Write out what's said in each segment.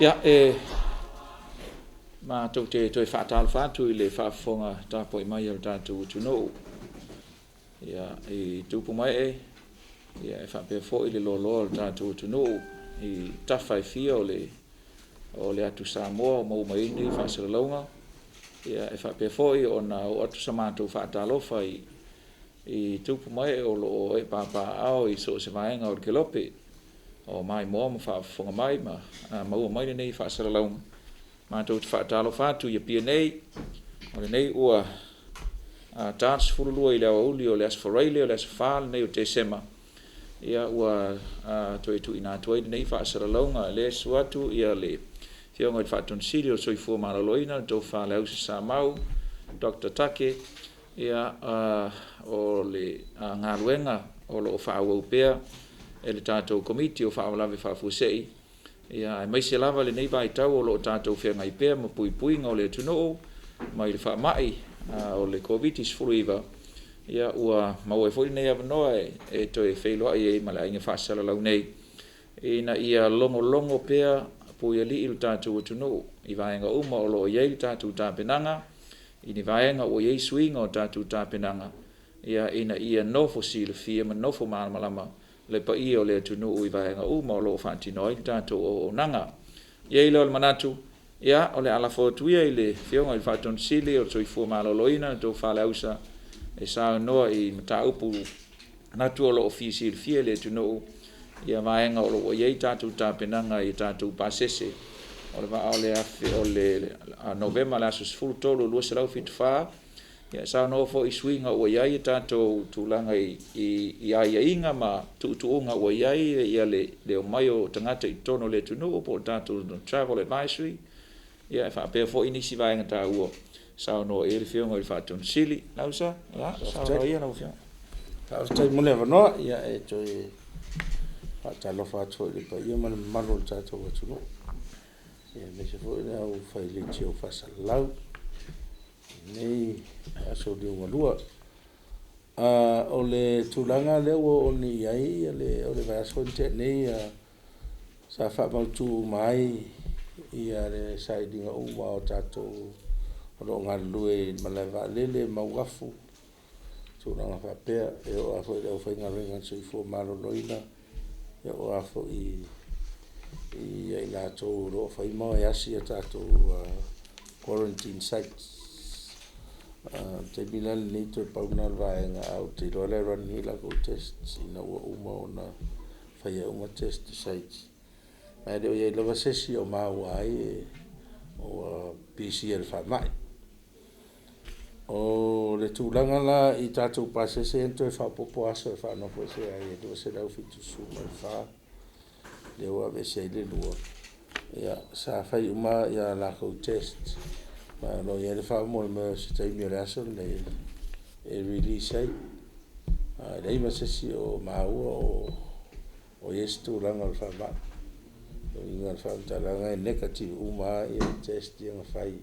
Ia, e matou te toe faatalofa atu i le faafofoga tapuai mai a le tatou atunuu, ia, i tupu ma ee, ia, e faapea foi le loaloa o le tatou atunuu i tafa e fia o le o le atu Samoa o maua mai ai nei faasalalauga. Ia, e faapea foi ona oo atu sa matou faatalofa i i tupu ma ee o lo o ee papaaao i so o se vaega o le kelope o maimoa ma faafofoga mai ma maua mai lenei faasalalauga. Matou te faatalofa atu i Apia nei, o lenei ua ta le 12 i le aoauli o le Aso Faraile, o le aso 4 lenei o Tesema, ia ua toe tuuina atu ai lenei faasalalauga. Lea e susu atu ia le Afioga i le Faatonu Sili o le Soifua Maloloina, le Tofa Leausa Samau, Dr. Take, ia, o le galuega o lo o faaauau pea e le tatou Komiti o Faalavelave Faafuasei, ia, aemaise lava lenei vaitau o lo o tatou feagai pea ma puipuiga o le atunuu mai le faamai o le Koviti-19, ia, ua maua ai foi lenei avanoa e toe feiloai ai ma le aiga faasalalau nei, ina ia logologo pea puialii lo tatou atunuu i vaega uma o lo o i ai le tatou tapenaga, i ni vaega ua i ai suiga o tatou tapenaga, ia, ina ia nofo silafia ma nofo malamalama le paia o le atunuu i vaega uma o lo o faatino ai le tatou auaunaga. I ai lea o le manatu, ia, o le a lafo atu ia i le Afioga i le Faatonu Sili o le Soifua Maloloina, le Tofa Leausa, e saunoa i mataupu manatu o lo o fia silafia e le atunuu ia vaega o lo o ua i ai tatou tapenaga i tatou pasese o le vaa o le afe o le Novema le aso 13 274. Ia, saunoa foi i suiga ua i ai tatou tulaga i aiaiga ma tuutuuga ua i ai ia le omai o tagata i totonu o le atunuu po o tatou travel advisory, ia, e faapea foi nisi vaega taua saunoa i ai le Afioga i le Faatonu Sili. Lausa, ia, saunoa ia lau Afioga. Faafetai mo le avanoa. Ia, e toe faatalofa atu foi i le paia ma le mamalu o le tatou atunuu, ia, aemaise foi le au fai leitio faasalalau i lenei aso liugalua. O le tulaga lea ua oo nei i ai le, o le vaiaso foi na tea nei sa faamautu uma ai ia le sailiga uma o tatou o lo o galulue i malae vaalele ma uafu, tulaga faapea, e oo lava foi i le aufaigaluega a le Soifua Maloloina, e oo lava foi ia i latou o lo o fai ma o e asi a tatou quarantine sites. O le taimi la lenei, toe pau lena o le vaega, ae ou te iloa o la e run nei latou tests ina ua uma ona faia uma test sites. Ae le o i ai lava se isi o maua ai ua pisia i le faamai. O le tulaga la i tatou pasese ia na toe faaopoopo aso e faanofoesea ai e 274, lea ua aveese ai le lua, ia, sa fai uma a latou test, ma o lo o i ai le faamoemoe o se taimi o le aso lenei e release ai. Ae leai ma se isi o maua o i ai se tulaga o le faamai. O le uiga o le faamatalaga e negative uma lava test ia na fai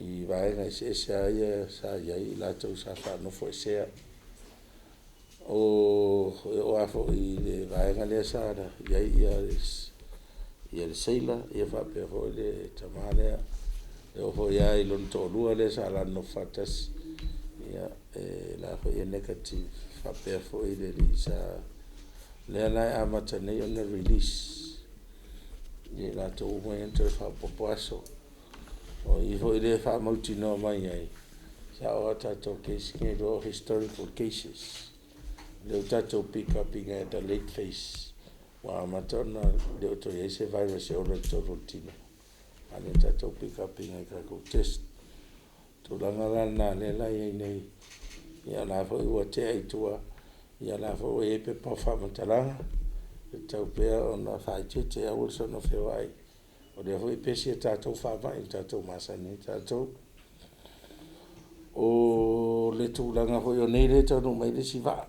i vaega eseese lava ia sa i ai i latou sa faanofoesea. E oo lava foi i le vaega lea sa i ai le sailor faapea foi le tama lea, e oo foi lava i lona toalua lea sa ola nonofo faatasi, ia, o la foi e negative, faapea foi le alii sa. O lea la e amata nei ona release i latou uma ia na toe faaopoopo aso. O i foi lea e faamautinoa mai ai, sao a tatou case nei o historical cases. O lea ua tatou pick up ina at the late phase, ua amata ona le o toe i ai se virus e ola i totonu o le tino, a o lea ua tatou pick up ina i tatou test. O le tulaga la lena o lea la e i ai nei, ia o la foi ua tea i tua, ia o la foi ua i ai pepa o faamatalaga, e tatau pea ona faaeteete, aua le soona feoai, o lea foi e pesi a tatou faamai, ua tatou masani ai tatou. O le tulaga foi o nei lea e taunuu mai ai le isi vaa,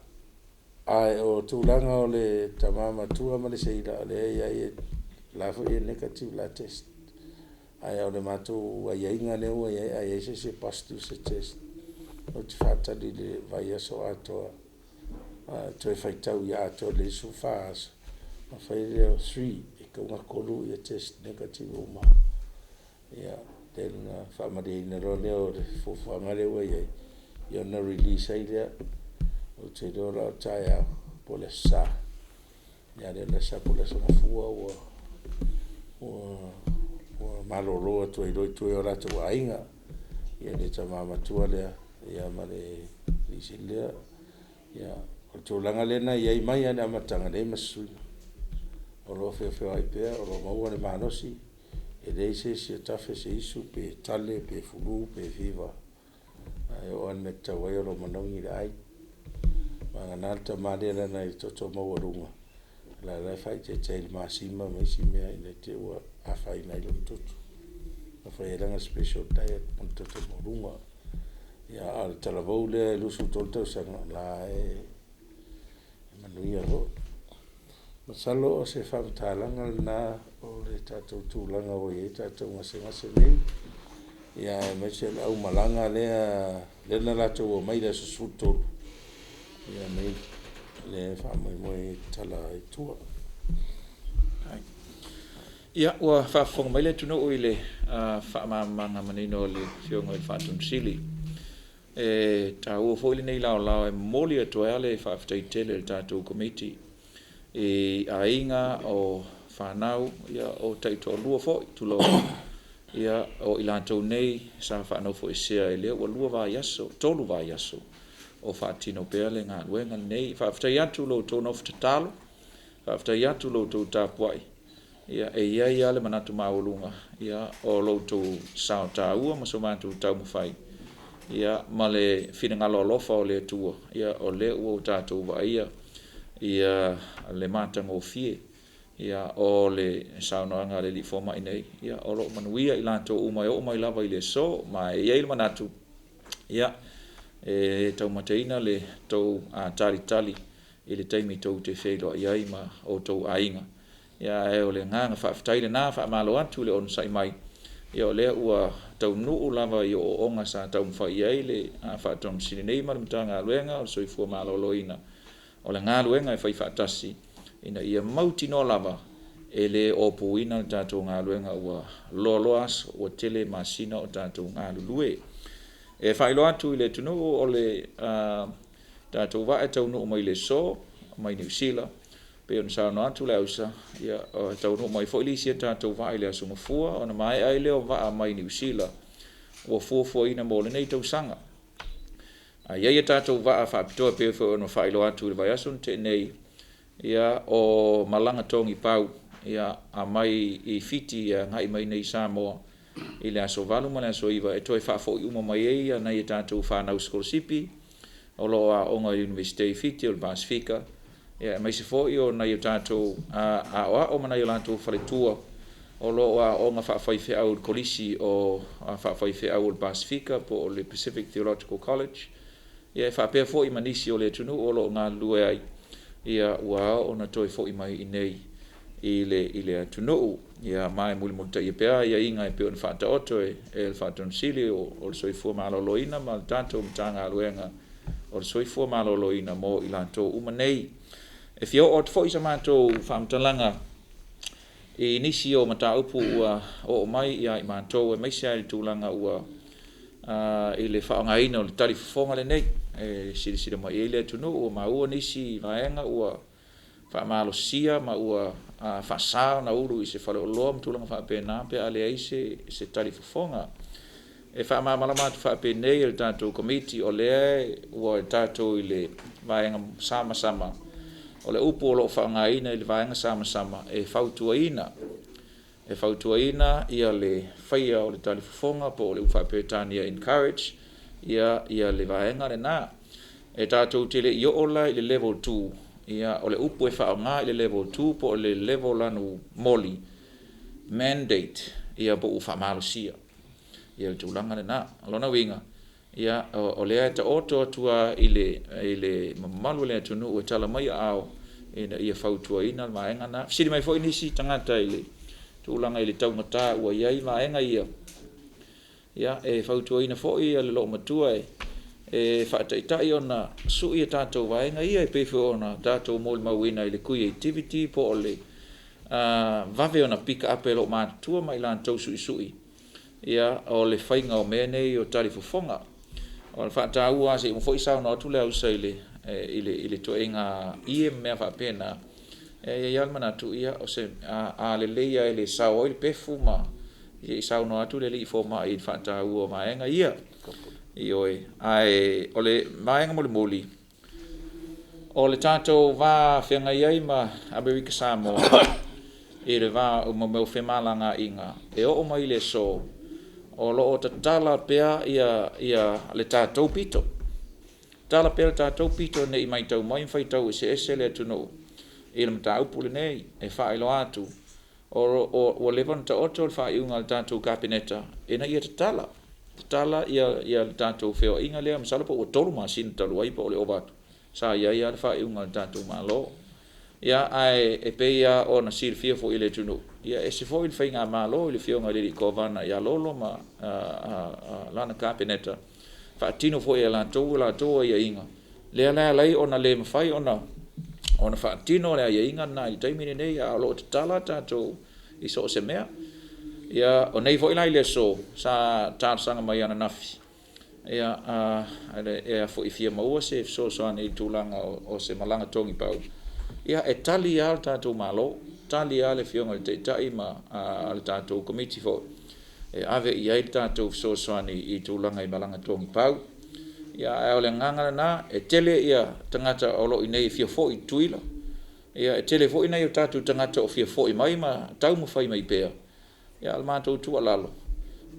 ae o tulaga o le tama matua ma le seila, o lea e i ai, o la foi e negative le la test. Ae o le matou aiaiga lea ua i ai, a i ai se isi e positive se test, ou te faatali i le vaiaso atoa, toe faitau ia atoa lelei le 14 aso, ona fai lea o taugatolu ia test negative uma. Ia, then ona faamalieina loa lea o le fuafuaga lea ua i ai, ia ona release ai lea. Ou te iloa la o taeao po o le Aso Sa, ia a le o le Aso Sa po o le Aso Gafua ua ua malolo atu ai loa i tua i o latou aiga, ia le tama matua lea ma le alii sili lea. Ia, o le tulaga lea na i ai mai lava i le amataga, e leai ma se suiga. O lo o feofeoai pea o lo o maua le malosi, e leai se isi o tafe se isu pe tale pe flu pe fiva, ae oo lava i le mea e tatau ai o lo o manogi le ai. Vagana le tama lea leaga e toto maualuga, o la e faaeteete i le masima ma isi mea ina ne i te i ua afaina ai lona toto. Na fai ai lana special diet mo le toto maualuga. Ia a o le talavou lea e 23 tausaga, o la e manuia foi. Masalo o se faamatalaga lena o le tatou tulaga ua i ai tatou gasegase nei, aemaise o le aumalaga lea na latou omai i le aso 13, lea e faamoemoe e tatala ai i tua. Ia, ua faafofoga mai le atunuu i le faamalamalamaga manino a le Afioga i le Faatonu Sili. E taua foi lenei laolao e momoli atu ai le faafetai tele a le tatou Komiti i aiga o fanau, o taitoalua foi, tulou, o i latou nei sa faanofoesea, lea ua 2 vaiaso, 3 vaiaso o faatino pea le galuega lenei. Faafetai atu i lo outou nofo tatalo, faafetai atu i lo outou tapuai. Ia, e i ai lava le manatu maualuga, ia, o lo outou sao taua ma so matou taumafai, ia, ma le finagalo alofa o le Atua, ia, o lea ua tatou vaaia ia le matagofie, ia, o le saunoaga a le Alii Fomai nei, ia, o lo o manuia i latou uma e oo mai lava i le aso. Ma e i ai le manatu, ia, e taumateina le tou talitali i le taimi tou te feiloai ai ma outou aiga. Ia, ae o le agaga faafetai lena, faamalo atu le onosai mai, ia o lea ua taunuu lava i ooooga sa taumafai i ai le Faatonu Sili nei ma le Matagaluega o le Soifua Maloloina, o le galuega e fai faatasi ina ia mautinoa lava e le opuina le tatou galuega ua loaloa aso, ua tele masina o tatou galulue. E faailoa atu i le atunuu o le tatou vaa e taunuu mai i le aso mai Niu Sila, pei ona saunoa atu Leausa, ia, e taunuu mai foi le isi a tatou vaa i le Aso Gafua, ona maea ai lea o vaa mai Niu Sila ua fuafuaina mo lenei tausaga. Ae i ai a tatou vaa faapitoa pei foi ona faailoa atu i le vaiaso na tea nei, ia, o malaga togipau, ia, mai i Fiti e agai mai nei i Samoa i le aso 8 ma le aso 9 e toe faafoi uma mai ai nai a tatou fanau sikolasipi o lo o aooga i le Iunivesite i Fiti o le Pasefika, ia, aemaise foi o nai o tatou aoao ma nai o latou faletua o lo o aooga faafaifeau i le Kolisi o Faafaifeau o le Pasefika po o le Pacific Theological College, ia, e faapea foi ma nisi o le atunuu o lo o galulue ai, ia, ua ao ona toe foi mai i inei i le atunuu. Ia, ma e mulimulitaia pea aiaiga e pei ona faataoto e le Faatonu Sili o le Soifua Maloloina ma le tatou Matagaluega o le Soifua Maloloina mo i latou uma nei. E fia oo atu foi sa matou faamatalaga i nisi o mataupu ua oo mai ia i matou, aemaise lava i le tulaga ua i le faaaogaina o le talifofoga lenei e silasila mai i ai le atunuu. Ua maua nisi vaega ua faamalosia ma ua faasa ona ulu i se faleoloa ma tulaga faapena pe a leai se talifofoga. E faamalamalama atu faapenei e le tatou Komiti, o lea ua tatou i le vaega samasama. O le upu o lo o faaaogaina i le vaega samasama, e fautuaina. E fautuaina ia le faia o le talifofoga po o le upu faa-Peretania encourage ia le vaega lena. E tatou te le i oo la i le level 2, ia, o le upu e faaaoga i le level 2 po o le level lanu moli, mandate, ia, po ua faamalosia ia le tulaga lena. O lona uiga, ia, o lea e taoto atu lava i le mamalu o le atunuu e tala mai aao ina ia fautuaina le vaega lena. Fesili mai foi nisi tagata i le tulaga i le taugata ua i ai vaega ia, ia, e fautuaina foi le loomatua e faataitai ona sui a tatou vaega ia e pei foi ona tatou molimauina i le creativity po o le vave ona pika ape e loomatutua ma i latou suisui ia o le faiga o mea nei o talifofoga. O le faataua lava se i uma foi saunoa atu le ausa i le i le i le ituaiga ie ma mea faapena, e i ai lava le manatu, ia o se a lelei lava e le sao ai le pefu ma se i saunoa atu le alii fomai i le faataua o vaega ia. Ioe. Ae o le vaega mulimuli, o le tatou va feagai ai ma Amerika Samoa i le va o mea o femalagaaiga, e oo mai i le aso, o lo o tatala pea le tatou pito. Tatala pea le tatou pito ne i matau mai ma faitau eseese le atunuu i le mataupu lenei. E faailoa atu, ua leva ona taoto le faaiuga a le tatou Kapeneta ina ia tatala, tatala le tatou feoaiga lea, masalo po ua 3 masina talu ai po o le ova atu, sa i ai lava le faaiuga a le tatou Malo. Ia, ae e pei lava ona silafia foi e le atunuu, ia e ese foi le faigamalo i le Afioga i le alii Kovana ia Lolo ma lana Kapeneta, faatino foi e latou a latou aiaiga, lea la e ala ai ona le mafai ona faatino le aiaiga lena i le taimi lenei, a o lo o tatala tatou i so o se mea. Ia, o nei foi la i le aso, sa talosaga mai ananafi, ia, e fia maua se fesoasoani i le tulaga o se malaga togipau. Ia, e tali lava le tatou Malo, tali lava le Afioga i le Taitai ma le tatou Komiti foi e ave i ai le tatou fesoasoani i tulaga i malaga togipau. Ia, ae o le agaga lena, e tele tagata o lo o i inei e fia foi i Tutuila, ia, e tele foi nai o tatou tagata o fia foi mai ma taumafai mai pea. Ia, a o le matou tuualalo,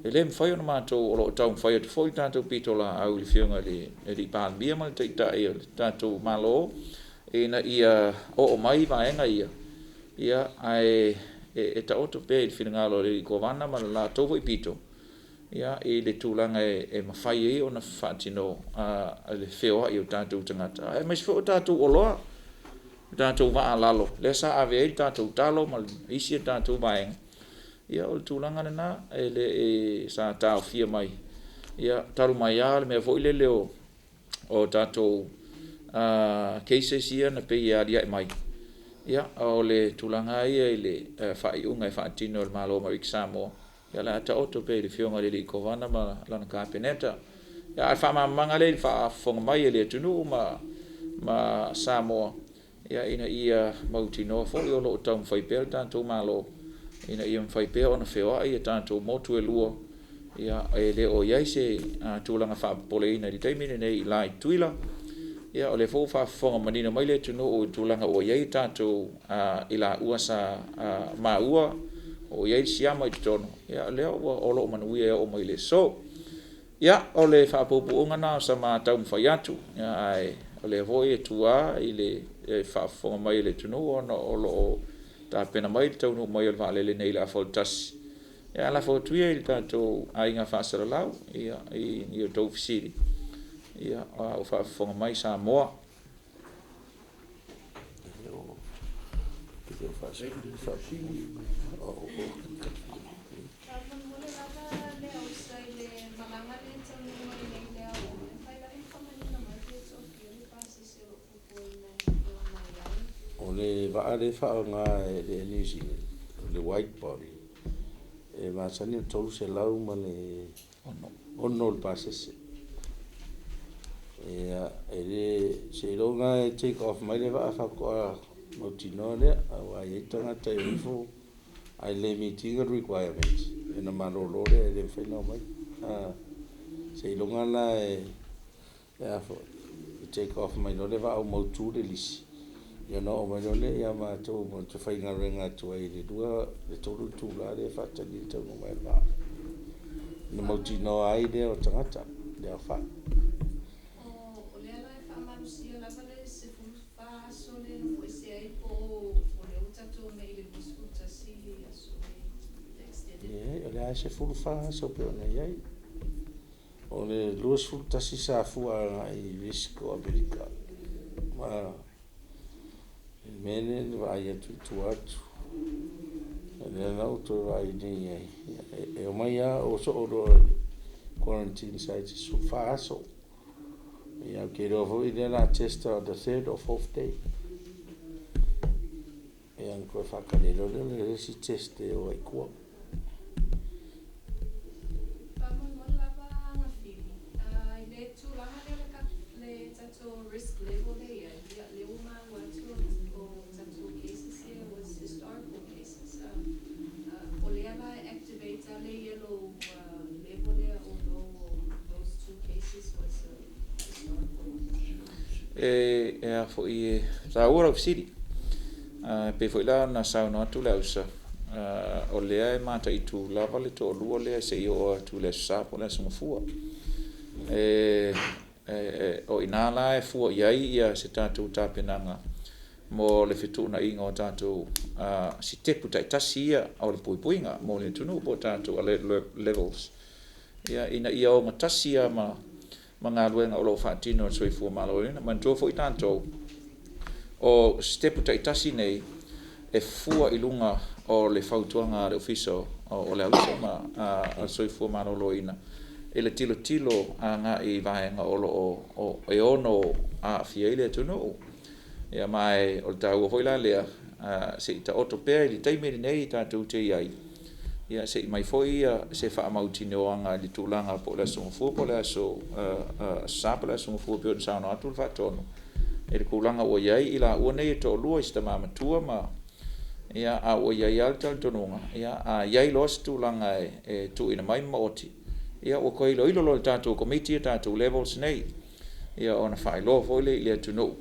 e le mafai ona matou, o lo o taumafai atu foi le tatou pitolaau i le Afioga i le Palemia ma le Taitai o le tatou Malo ina ia oo mai vaega ia, ia, ae e taoto pea i le finagalo o le alii Kovana ma le latou foi pito, ia, i le tulaga e mafai ai ona faatino le feoai o tatou tagata, aemaise foi o tatou oloa, o tatou vaa lalo, lea sa ave ai le tatou talo ma isi a tatou vaega. Ia, o le tulaga lena, e le sa taofia mai, ia, talu mai lava le mea foi lele o tatou cases ia na pei e aliae mai. Ia, o le tulaga lava ia i le faaiuga e faatino e le Malo o Amerika Samoa, ia o le a taoto pea i le Afioga i le alii Kovana ma lana Kapeneta. Ia, a o le faamalamalamaga lea i le faafofoga mai a le atunuu ma Samoa, ia, ina ia mautinoa foi o lo o taumafai pea le tatou Malo ina ia mafai pea ona feoai a tatou motu e lua. Ia, e le o i ai se tulaga faapopoleina i le taimi lenei i la i Tutuila. Ia, o lea foi ua faafofoga manino mai le atunuu i le tulaga ua i ai tatou i laua sa maua o i ai le siama i totonu, ia, o lea ua o lo o manuia e oo mai i le aso. Ia, o le faapuupuuga lena o sa ma taumafai atu, ae o lea foi e tua i le faafofoga mai a le atunuu ona o lo o tapena mai le taunuu mai o le vaalele nei i le afa o le 1. Ia, ae lafo atu ia i le tatou aiga faasalalau, ia, i a outou fesili, ia, a o faafofoga mai Samoa. Faamolemole lava le ausa i le malaga lea e taunuu mai nei i le aoaoga, e mafai lava ona faamanino mai pe toafia le pasese o lo o fuafuaina e o mai ai. O le vaa lea e faaaoga e le Air New Zealand, o le wide body, e masani ona 306 le pasese. Ia, e le seiloga e take off mai le vaa faatoa mautinoa lea, aua e i ai tagata e o ifo ae le meet ina le requirement, ona malolo lea e le mafai ona omai. Seiloga la e take off mai loa le vaa ua mautu le lisi, ia ona oo mai loa lea ia matou ma te faigaluega atu ai i le 2 i le 3 itula lea e faatali ai le taunuu mai o le vaa, ona mautinoa ai lea o tagata le aofai. O lea la e faamalosia lava le 14 aso le nofoesea ai po o lea ua tatou nei i le 21 aso le extended? Leai, o le a e 14 aso pei ona i ai. O le 21 sa fua agai i risk o Amerika. Ma le mea lea na vaai atu i tua atu. O lea la ua toe vaai nei i ai. E omai lava o soo loa i quarantine sites 14 aso. Ia, ou te iloa foi lea o le a test on the third or fourth day. Ia, Ia ona toe faatali ai loa lea o le isi test e o ai i tua. Faamolemole lava Agafili, i le tulaga lea o le tatou risk level lea e i ai, ia lea ua maua atu o tatou cases ia was historical cases. O lea la e activate lava le yellow level lea although those two cases was historical. E a foi e taua lau fesili. E pei foi la ona saunoa atu le ausa, o lea e mataitu lava le toalua lea seia oo atu i le Aso Sa po o le Aso Gafua. O i ina la e fua i ai se tatou tapenaga mo le fetuunaiga o tatou sitepu taitasi ia o le puipuiga mo le atunuu po o tatou alert levels, ina ia ogatasi lava ma galuega o lo o faatino e le Soifua Maloloina. Manatua foi tatou, o sitepu taitasi nei e fua i luga o le fautuaga a le Ofisa o le Ausa ma le Soifua Maloloina i le tilotilo agai i vaega o lo o e ono aafia ai le atunuu. Ia ma o le taua foi la lea, se i taoto pea i le taimi lenei tatou te i ai, ia se i aumai foi se faamautinoaga i le tulaga po o le Aso Gafua po o le Aso Sa po o le Aso Gafua pei ona saunoa atu le Faatonu i le tulaga ua i ai i laua nei e toalua i si tama matua ma ia, a ua i ai lava le talitonuga, ia, a i ai loa se tulaga e tuuina mai maoti, ia ua toe iloilo loa e le tatou Komiti a tatou levels nei, ia ona faailoa foi lea i le atunuu.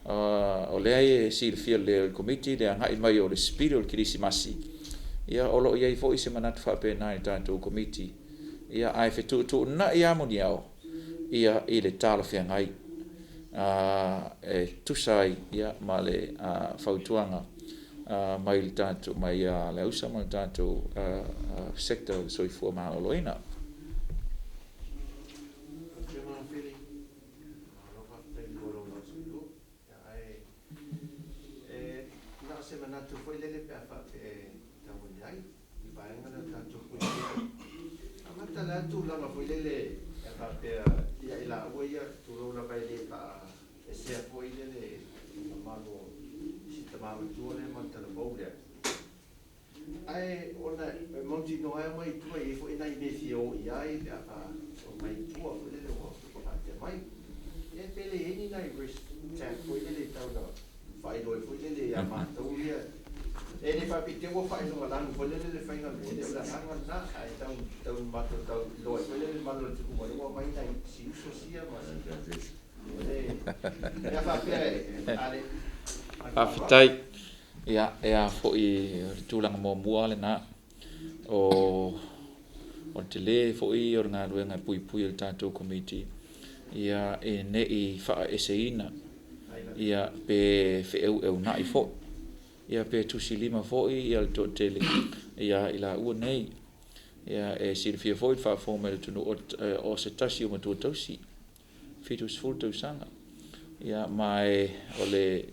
O lea e silafia lelei e le Komiti le agai mai o le sipili o le Kerisimasi, ia o lo o i ai foi se manatu faapena i le tatou Komiti, ia ae fetuutuunai lava muniao ia i le talafeagai e tusa ai ma le fautuaga mai le tatou mai le ausa ma le tatou sector o le soifua maloloina. Na o se manatu foi lele pe a faapea e tau ai i vaega lea o tatou puipuiga. Amata le a tulaga foi lele e faapea ia i laua ia, tulou lava, e le faaesea foi lele mamalu o si tama matua lea ma le talavou lea. Ae ona e mautinoa e omai i tua e i ai foi nai mea e fia o i ai pe a omai i tua foi lele ua faatea mai. Ia pe le i ai ni nai risk tag foi lele e tau na faailoa ai foi lele ia matou ia. E le faapea ua faailogalanu foi lele le faiga mea, e le o le agaga lena, ae tau tau matou tau iloa ai foi lele le malu o le tupu mai ua aumai nai si uso sia ma si le faapea e ale. Faafetai. Ia, e a foi o le tulaga muamua lena o le tele foi o le galuega e puipui e le tatou Komiti, ia e ne i faaeseina ia pe feeueunai foi ia pe tusilima foi ia le toatele ia i laua nei. Ia e silafia foi le faafofoga mai a le atunuu o se tasi o matua tausi 70 tausaga. Ia ma e o le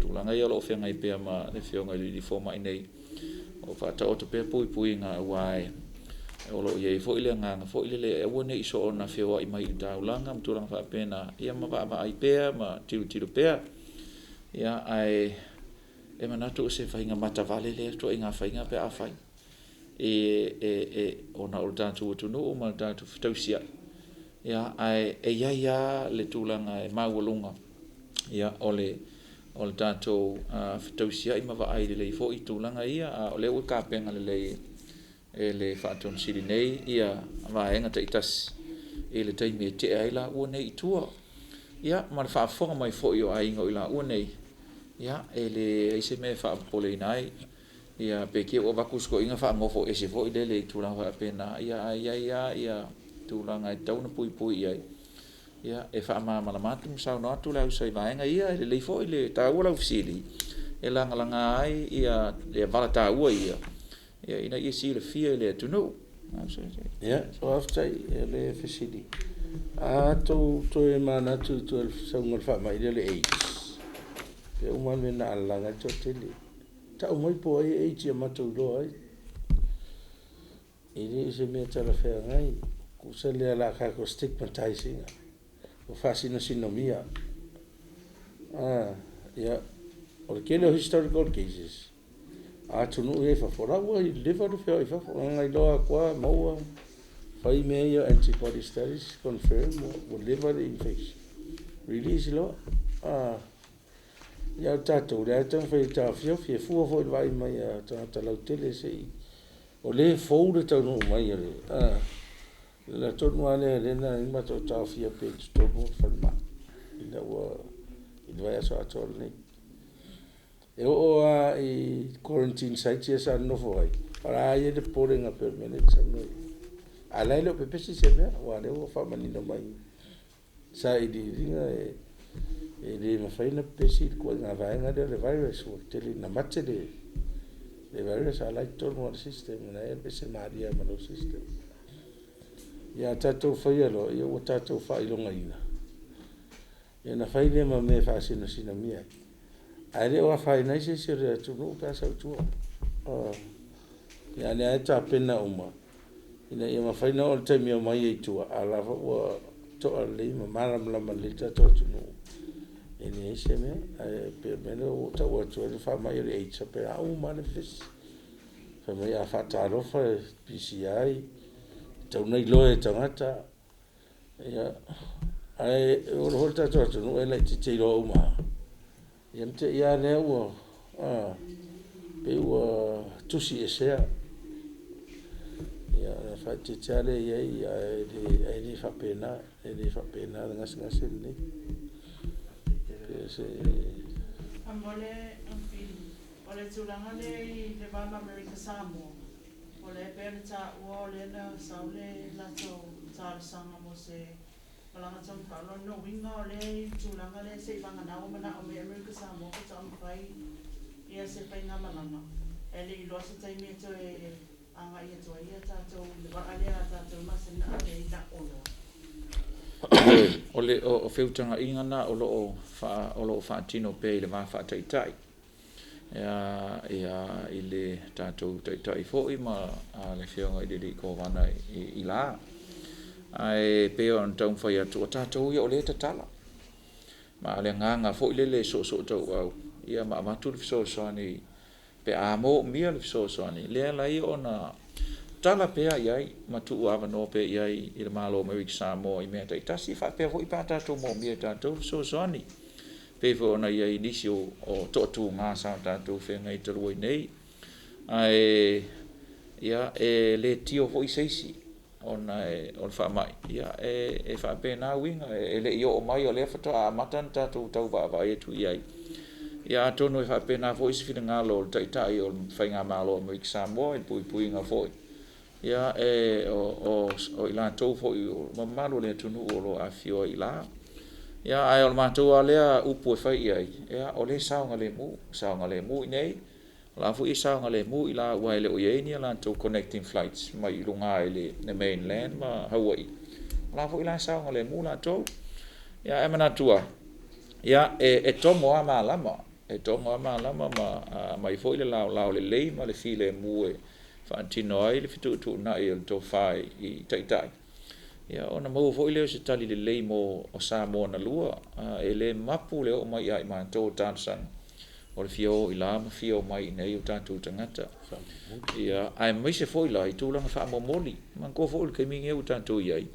tulaga ia o lo o feagai pea ma le afioga i le alii fomai nei, o faataoto pea puipuiga aua e o lo o i ai foi le agaga foi lele e aua ne i soona feoai mai i le taulaga ma tulaga faapena, ia ma vaavaai pea ma tilotilo pea. Ia ae e manatu o se faiga matavale lea ituaiga faiga pe a fai e ona o le tatou atunuu ma le tatou fetausiai. Ia ae e i ai lava le tulaga e maualuga ia o le tatou fetausiai ma vaai lelei foi i tulaga ia, a o lea ua tapena lelei e le Faatonu Sili nei ia vaega taitasi i le taimi e tea ai laua nei i tua. Ia ma le faafofoga mai foi o aiga o i laua nei, ia e leai se mea e faapopoleina ai. Ia pe te i ua avatu si toeaina faanofo ese foi lele i tulaga faapena, ia ae i ai lava ia tulaga e tatau ona puipui i ai. Ia e faamalamalama atu ma saunoa atu le ausa i vaega ia, e lelei foi le taua lau fesili e lagalaga ai ia vala taua ia, ia ina ia silafia e le atunuu. Ia, faafetai i le fesili. A outou toe manatu i toe sauga o le faamai lea o le AIDS, e uma le mea na alalaga ai le toatele. Tau mai po o ai e AIDS ia matou iloa ai. E le o se mea talafeagai. Tusa lea o le a tatou stigmatize ina, ua faasinosino. Ia, O le tele o historical cases a atunuu ia i fafo, o la ua leva ona feoai i fafo, na iloa atu lava maua, fai mea ia antibody studies, confirm ua leva le infection, release loa. Ia o tatou, o lea lava e taumafai e taofiofi, e fua foi i le vaai mai a tagata lautele se i, o lea e fou le taunuu mai o le, o le ala tonu lava lea na ala ai ona matou taofia pea i totonu o le falemai ina ua i le vaiaso atoa lenei. E oo lava i quarantine sites ia sa nonofo ai, o la e i ai le popolega pei o le mea lea e te saunoa i ai. A o la e le o pepesi se mea, aua o lea ua faamanino mai i sailiiliga e le mafai ona pepesi le ituaiga vaega lea o le virus, ua tele ina mate le virus a o la e i totonu lava o le system, o la e pese malie lava ma lou system. Ia a tatou faia loa, ia ua tatou faailogaina, ia ona fai lea ma mea e faasinosinomia ai, ae le o afaina ai se isi o le atunuu pe a sau i tua. Ia a o lea lava e tapena uma ina ia mafai ona oo i le taimi e omai ai i tua, a o la e foi ua to'a lelei ma malamalama lelei le tatou atunuu e leai se mea. Ae pei o le mea lea ua ou taua atu ai le faamai o le AIDS, e faapena uma lava le vevesi. Fai mai a faatalofa e pisi ai, e tatau ona iloa e tagata, ia, ae ola foi le tatou atunuu e laitiiti e iloa uma lava, ia ona te i lava lea ua pei ua tusiesea. Ia ona faaeteete lava lea i ai, ae le faapena, e le faapena le gasegase lenei. Faamolemole Pili, o le tulaga lea i le va ma Amerika Samoa, o lea e pei ona taua o lea na sau le latou talosaga mo se malaga taumafai. O lona uiga o lea e i le tulaga lea seivagana ua manao mai Amerika Samoa faatoa mafai se faigamalaga, ae le i iloa se taimi e toe agai atu ai tatou i le vaa lea a tatou e masani ona ave ai na o oloa. Ioe, o feutagaiga na o lo o faatino pea i le va faataitai i le tatou taitai foi ma le Afioga i le alii Kovana i ila. Ae pei ona taumafai atu, o tatou ia o lea e tatala. Ma o le agaga foi lele e soosootauau ma avatu le fesoasoani pe a moomia le fesoasoani, lea e ala ai ona tala pea i ai ma tuuavanoa pea i ai i le Malo o Amerika Samoa i mea taitasi, faapea foi pe a tatou moomia e tatou le fesoasoani. Pei foi ona i ai i nisi o toatuga sa tatou feagai talu ai nei. Ae ia, e le tio foi se isi ona o le faamai, ia e faapena uiga, e le i oo mai o lea faatoa amata ona tatou tau vaavaai atu i ai. Ia atonu e faapena foi se finagalo o le Taitai o le Faigamalo o Amerika Samoa i le puipuiga foi ia e o i latou foi o mamalu o le atunuu o lo o afifio ai i ila. Ia ae o le matou lava lea upu e fai i ai, ia o lea e saogalemu, saogalemu i inei, o la foi e saogalemu i ila aua e le o i ai ni a latou connecting flights mai luga i le mainland ma Hawaii. O la foi la e saogalemu latou. Ia ae manatua, ia e togo lava malama, e togo lava malama ma aumai foi le laolao lelei ma le filemu e faatino ai le fetuutuunai o le tofa i taitai, ia ona maua foi lea o se tali lelei mo Samoa na lua. E le mapu le oo mai ia i matou o talosaga o le fia o i la ma fia omai i inei o tatou tagata. Ia, aemaise foi la i tulaga faamomoli. Manatua foi o le taimi lenei ua tatou i ai,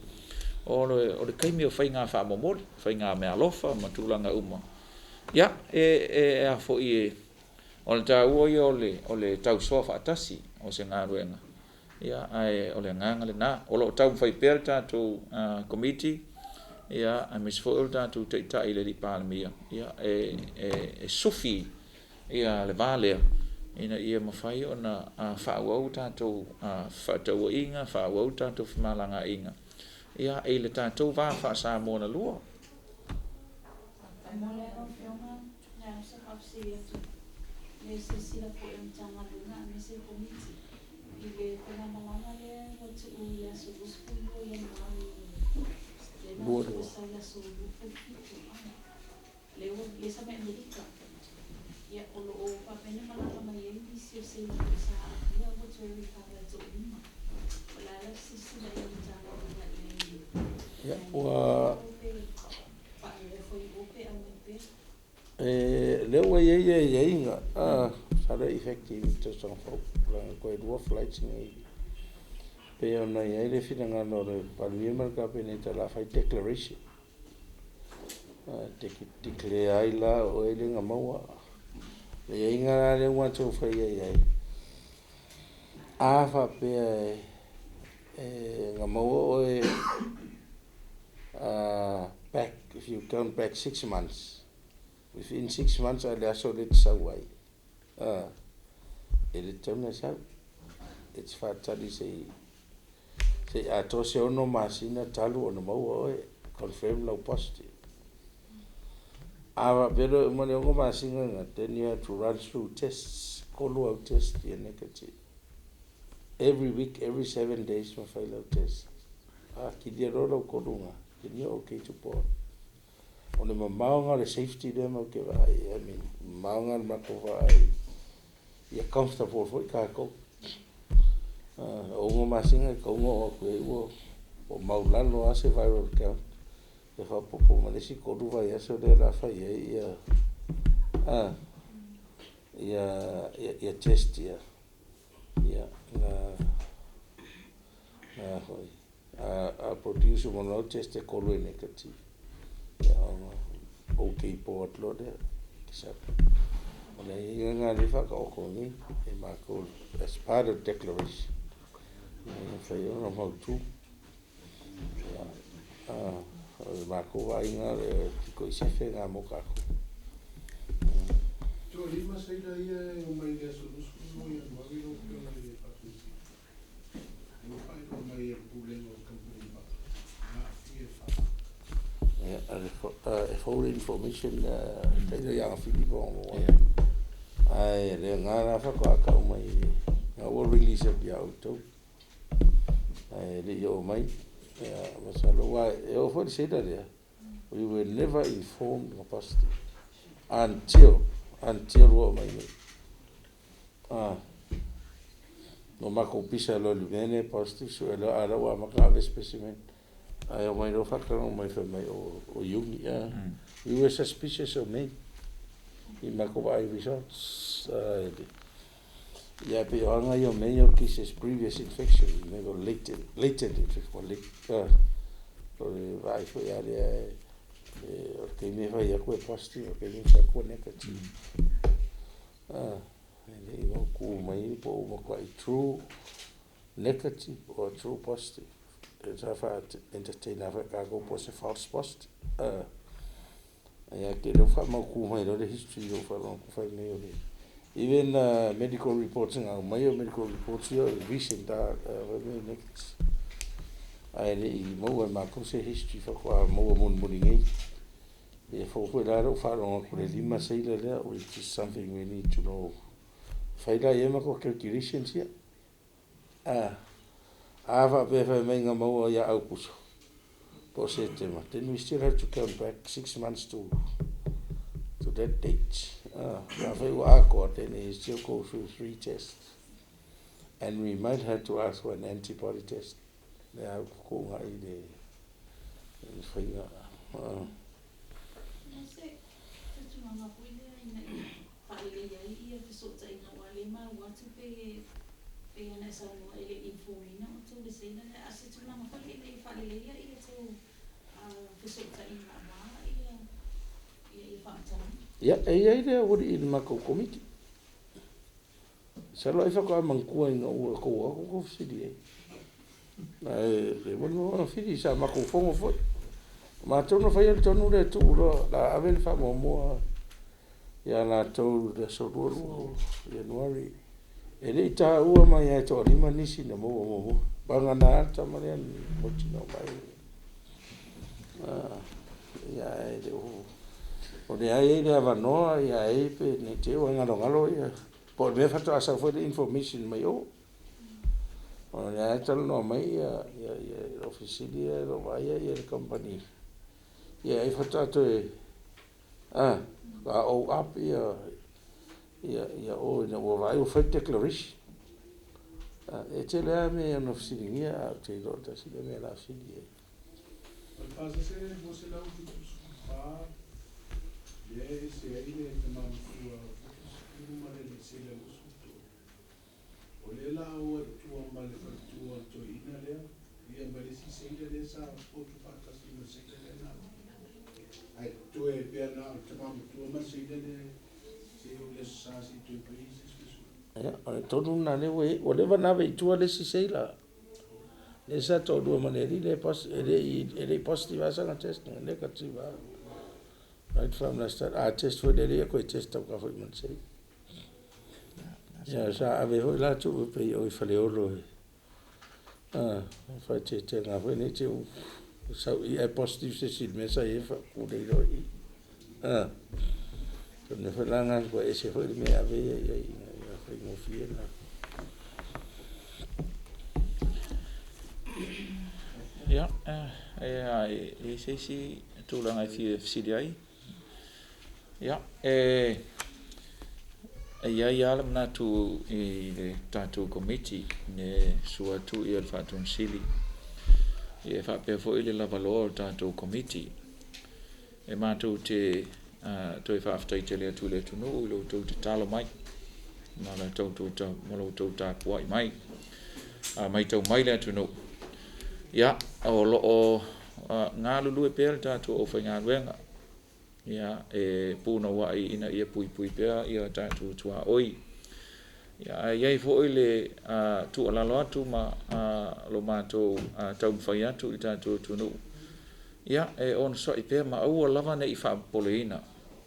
o le taimi o faiga faamomoli, faiga meaalofa ma tulaga uma. Ia, e a foi o le taua ia o le tausoa faatasi o se galuega, ia, ae o le agaga lena. O lo o taumafai pea le tatou Komiti, ia, aemaise foi o le tatou Taitai i le alii Palemia, ia, e sufi le va lea ina ia mafai ona faaauau tatou fefaatauaiga, faaauau tatou femalagaaiga, ia, i le tatou va faa-Samoa na lua. Faamolemole lau Afioga, na o se faafesili atu le silasila foi o le Matagaluega aemaise le Komiti i le faigamalaga lea ua tuu i le aso 22 Ianuari lea na ua sau i le aso 27 lea ua lea sa mai Amerika. Ia o lo o faapea ona malaga mai ai nisi o seila foi sa aafia ua toe recover e toalima. O le a la le silasila i ai le Matagaluega i ai Ia, ua pe faaoo foi i o pe aumai pea. E Lea ua i ai aiaiga, masalo e effective i le tausaga fou, leaga toe lua flights nei. Pei ona i ai le finagalo o le Palemia ma le Kapeneta o le a fai declaration. Declare ai la o oe lea na maua. O le aiaiga la lea ua matou faia i ai, a faapea e na maua oe back, if you count back 6 months, within 6 months a le aso lea e te sau ai, e le tatau ona e sau. E te faatali se i atoa se 6 masina talu ona maua oe, confirm lau positive. A faapea loa e uma le 6 masina lena, then you have to run through tests, tolu au test ia negative. Every week, every 7 days ma fai lau test. A kilia loa lau tolu na, then you're okay to board. O le mamaoga o le safety lea mau te vaai, I mean, mamaoga le matou vaai, ia comfortable foi tatou. O 6 masina e tatau ona oo atu i ai ua maulalo lava se viral count. E faaopoopo ma le isi 3 vaiaso lea o le a fai ai ia test ia. Ia, na foi. A produce uma loa test e tolu e negative. Ia ona okay board loa lea. O le aiaiga lena lea e faataoto nei e matou as part of declaration. Ia mafai ona mautu. Ia, o le matou vaaiga e pito i sefe lena mo tatou. Toalima seila ia e omai le aso 22 Ianuari lau Afioga i le Faatonutili. Ua faailoa mai e le Pulega o Kamupani Vaa, na aafia e faamai. Ia, e fou le information tailo ia Filipo. Ae le nga la faatoa tau mai na ua release atu ia outou. Ae le i oo mai. Ia, masalo ua e oo foi le seila lea. We were never informed of positive until ua oo mai nei. No matou pisa loa i le mea lea positive sue loa a la ua amata ave specimen. Ae o mai loa faatalaga mai fai mai o Iuni. We were suspicious of May. I matou vaai results. Ia pe o aga ia o mea ia o cases previous infection, mea o latent infection, late, o le vaai foi a lea o le taimi e fai atu e positive, o le taimi e fai atu e negative. E le i mautu mai po o matuai true negative or true positive. E sa fa entertain a foi tatou po o se false positive. Ia te leo faamautu mai loa le history o faalogo atu fai mai o le even medical reports nga aumai o medical reports ia o recent fai mai negative. Ae le i maua e matou se history faatoa maua mulimuli nei. Ia fou foi la lou faalogo atu le lima seila lea, which is something we need to know. Fai la ia matou calculations ia. A faapea fai mai na maua ia Aukuso po o Setema, then we still have to come back 6 months to that date. Afai ua atoa, then he still go through three tests. And we might have to ask for an antibody test. Le au kukuga i le faiga. Se se tulaga foi lea ina ia faaleleia ai ia fesootaiga ua le maua atu pe ana e saunoa e le inform-ina outou le seila lea a se tulaga foi lea ina ia faaleleia ia tou fesootaiga aua ia faamatalaga. Ia, e i ai lea ua i le matou komiti. Masalo ai faatoa manatua ina ua tou atu tou fesili ai. Ae le moni ona fili sa matou fono foi. Matou na faia le tonu lea tuu loa la ave le faamuamua ia latou le aso 22 Ianuari. E le i taua mai ai e toalima nisi na maua muamua. Vagana le tama lea mautinoa mai. Ia e le o o le ai le avanoa ia ai pe nei te ua galogalo ia po o le mea faatoa sau foi le information mai o. O le a talanoa mai ia ofisa sili ia lo vaaia ia le company. Ia ai faatoa toe a o up ia o ina ua vaai ua fai declaration. E tele lava mea e ono fesiligia ae ou te iloa tasi lea mea o le a fesili ai. O le pasese 274 Lea e ese ai le tama matua 70 ma le alii seila 23. O lea la a o ai i tua ma le faletua o le toeaina lea, ia ma le isi seila lea sa potu faatasi ma le seila lea na alu. Ae totoe ai pea na o le tama matua ma le seila lea seia oo i le Aso Sa se i toe fai ai se isi suesuega. Ia, o le tonu lena lea ua i ai. Ua leva ona ave i tua le isi seila. Lea sa toalua ma le alii lea e le i positive lava sana test, negative lava. Right from the start. A test foi le alii, ia toe test tauka foi ma le seila. Ia, sa ave foi la tuu pei o i Faleolo e faaeteetega foi ne i te i ua sau i i ae positive se isi i le mea sa i ai faapupule loa i i. O le mea foi la lena ua ese foi le mea e ave ia i ai ina ia faigofie ona. Ia, e i ai se isi tulaga e fia fesili ai? Ia, e i ai lava le manatu i le tatou Komiti e sua atu le Faatonu Sili, e faapea foi le lavaloa o le tatou Komiti. E matou te toe faafetai tele atu i le atunuu i lo outou tatalo mai ma lo outou tapuai mai. A matau mai le atunuu, ia, o lo o galulue pea le tatou aufaigaluega, ia, e punouai ina ia puipui pea ia tatou tuaoi. Ia, ae i ai foi le tuualalo atu ma lo matou taumafai atu i le tatou atunuu, ia, e onosai pea ma aua lava ne i faapopoleina,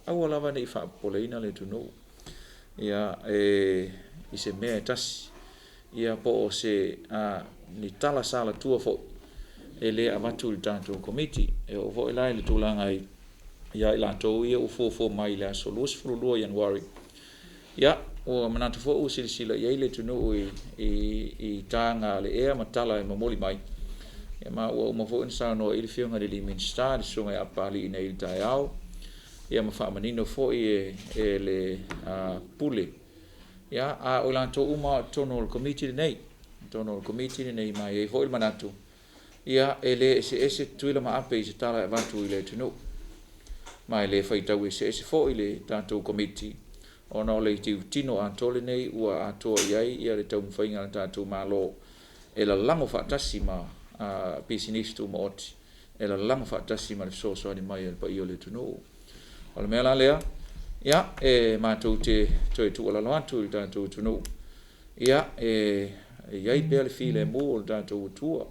aua lava ne i faapopoleina le atunuu, ia, e i se mea e tasi, ia po o se ni tala salatua foi e le avatu i le tatou Komiti. E oo foi la i le tulaga ia i latou ia ua fuafua mai i le aso 22 Ianuari, ia, ua manatu foi ua silasila i ai le atunuu i taga a le ea ma tala e momoli mai, ia ma ua uma foi ona saunoa i ai le Afioga i le Minisita, le Susuga ia Papalii nei i le taeao, ia ma faamanino foi e le Pule. Ia, a o i latou uma i totonu o le Komiti lenei, totonu o le Komiti lenei, ma e i ai foi le manatu, ia, e le eseese Tutuila ma Ape i se tala e avatu i le atunuu, ma e le faitau eseese foi le tatou Komiti, ona o le itutino atoa lenei ua atoa i ai le taumafaiga a le tatou Malo e lalago faatasi ma pisinisi tumaoti, e lalago faatasi ma le fesoasoani mai a le paia o le atunuu. O le mea la lea, ia, e matou te toe tuualalo atu i le tatou atunuu, ia, e i ai pea le filemu o le tatou Atua.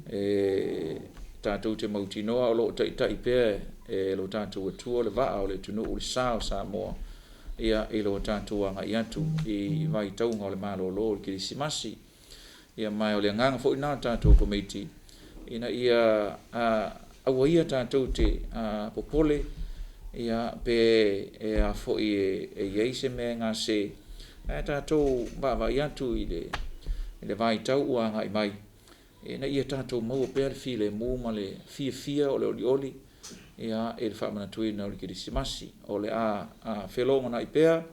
E tatou te mautinoa o lo o taitai pea e lo tatou Atua le vaa o le atunuu, le sa o Samoa, ia, i lo tatou agai atu i vaitauga o le malolo o le Kerisimasi. Ia, ma o le agaga foi lena o le tatou Komiti, ina ia aua ia tatou te popole, ia, pe e a foi e i ai se mea e gase, ae tatou vaavaai atu i le vaitau ua agai mai, ina ia tatou maua pea le filemu ma le fiafia o le olioli, ia, i le faamanatuina o le Kerisimasi. O le a felogonai pea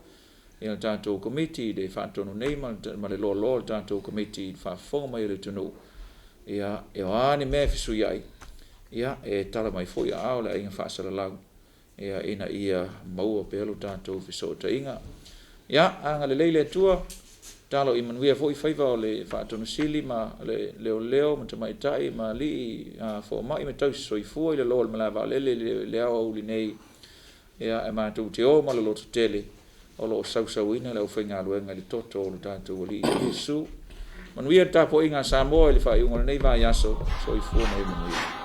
le tatou Komiti i le faatonu nei ma le loaloa o le tatou Komiti i le faafofoga mai o le atunuu, ia, e o a ni mea e fesuiai, ia, e tala mai foi aao le aiga faasalalau, ia, ina ia maua pea lo tatou fesootaiga. Ia, agalelei le Atua, talo i manuia foi faiva o le Faatonu Sili ma le leoleo ma tamaitai ma alii foomai ma tausi soifua i le loa o le malae vaalele i le aoauli nei, ia, e matou te o ma le lototele o lo o sausauina le aufaigaluega i le toto o le tatou Alii Iesu. Manuia le tapuaiga a Samoa i le faaiuga o lenei vaiaso. Soifua ma ia manuia.